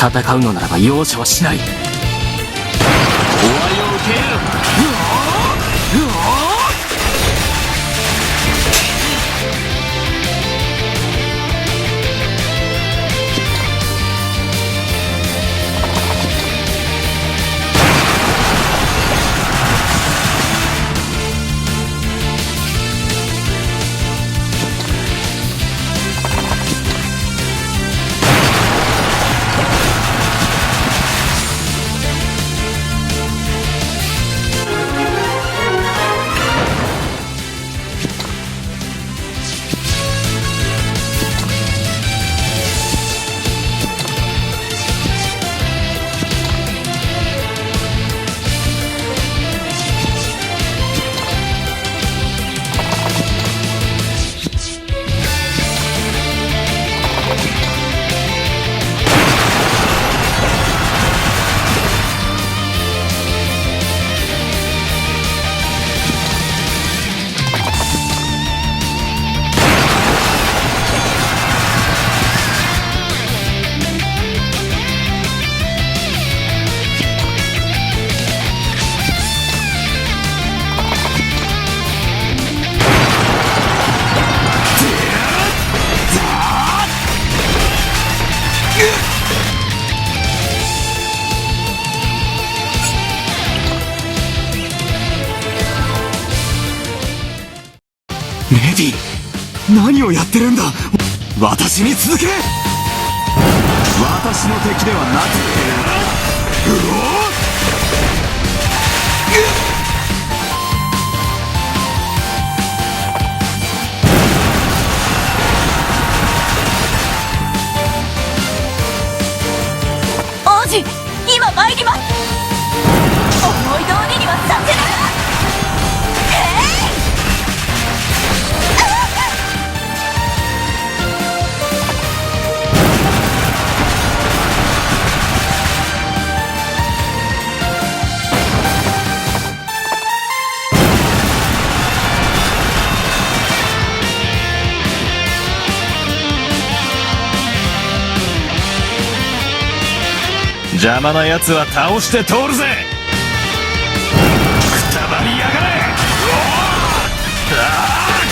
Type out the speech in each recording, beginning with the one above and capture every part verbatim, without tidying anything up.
戦うのならば容赦はしない。終わりを受け入れろ。メディ、何をやってるんだ。私に続け。私の敵ではなく。うおっ。王子、今参ります。思い通りにはさせない。えい！邪魔な奴は倒して通るぜ。くたばりやがれ。うおー！あー！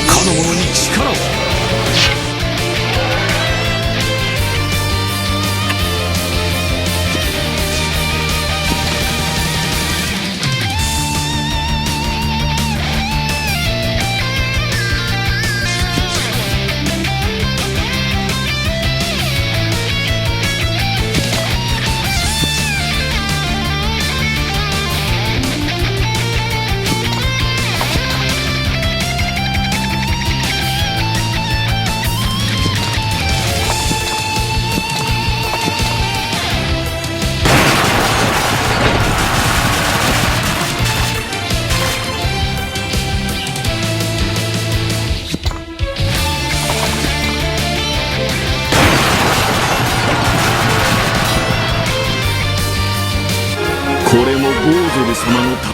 かの者に力を。これもゴードル様のた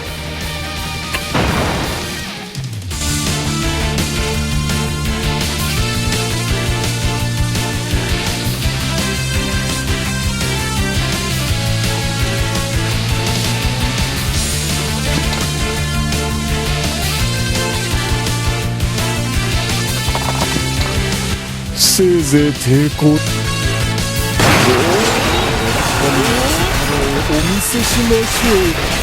せいぜい抵抗。ってしましょう。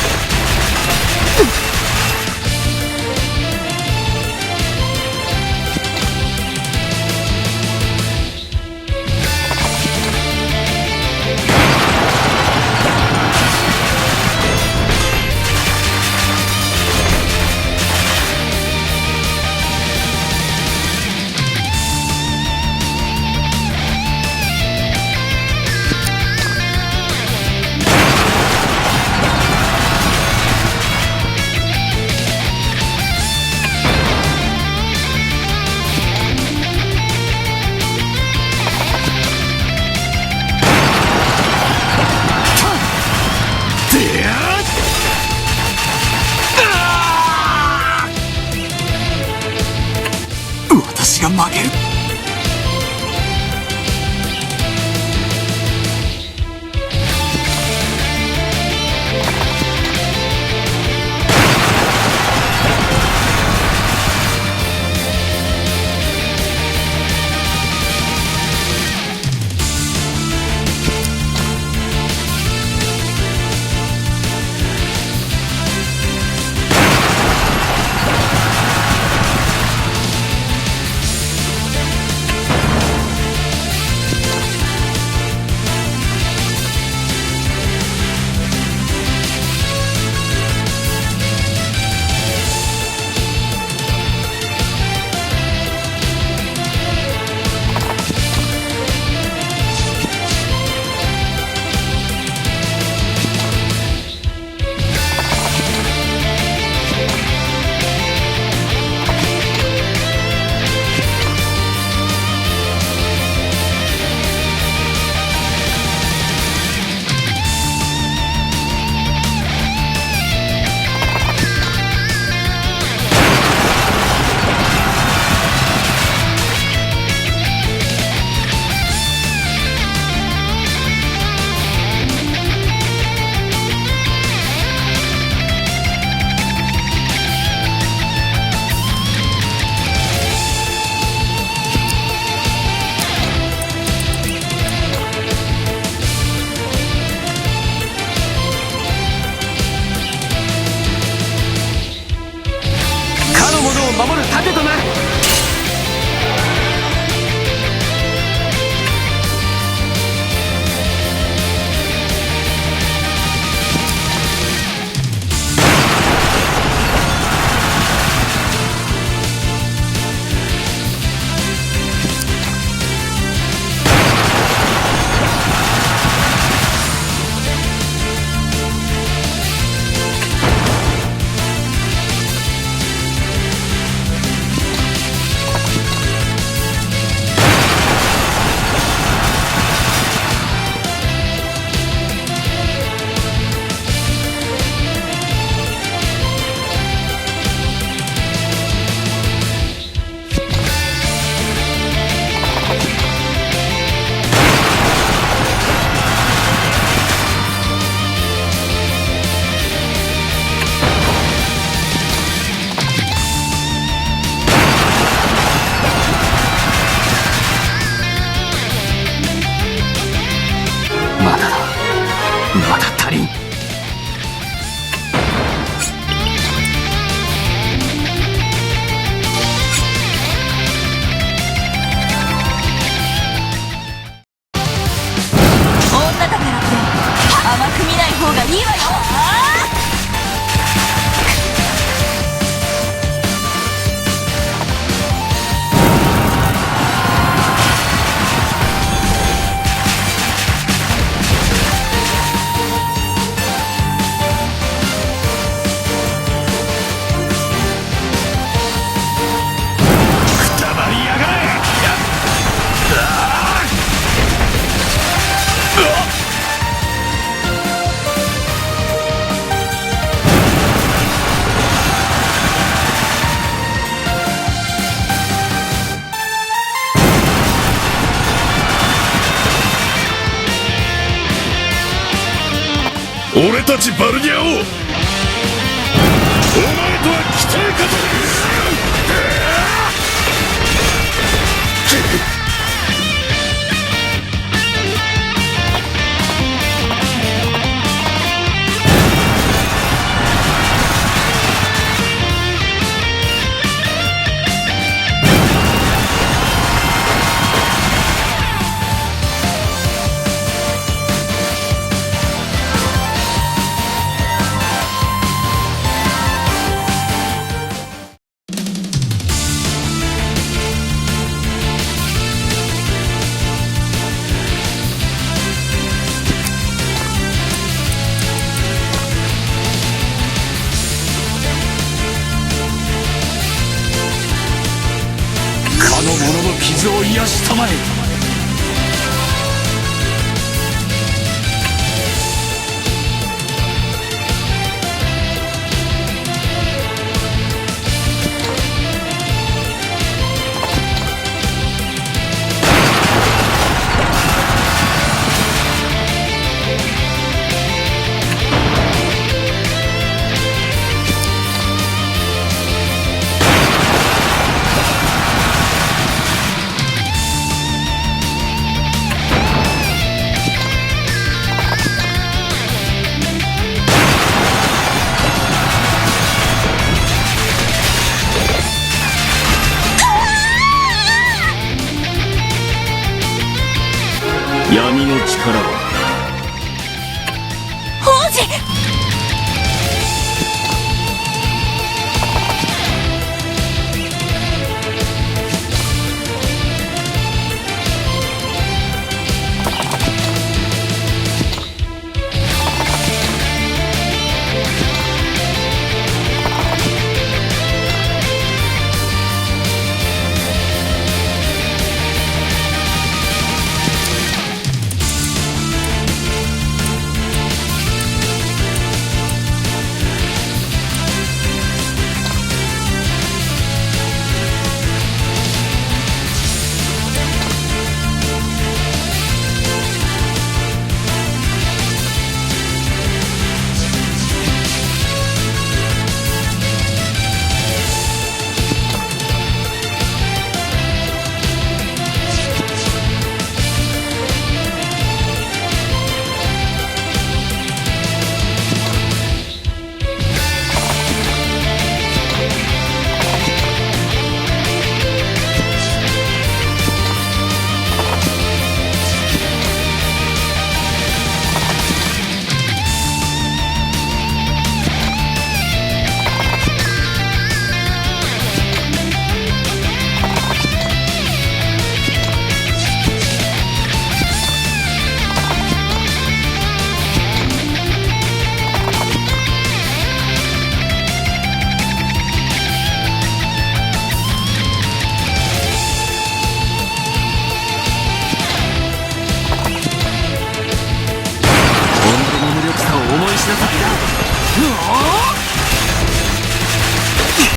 私が負ける。かの者を守る盾となる。まだだ。まだ足りん。女だからって甘く見ない方がいいわよ。くたばりやがれ！俺たちバルニャ王、お前とは期待かと。を癒したまえ。 闇の力は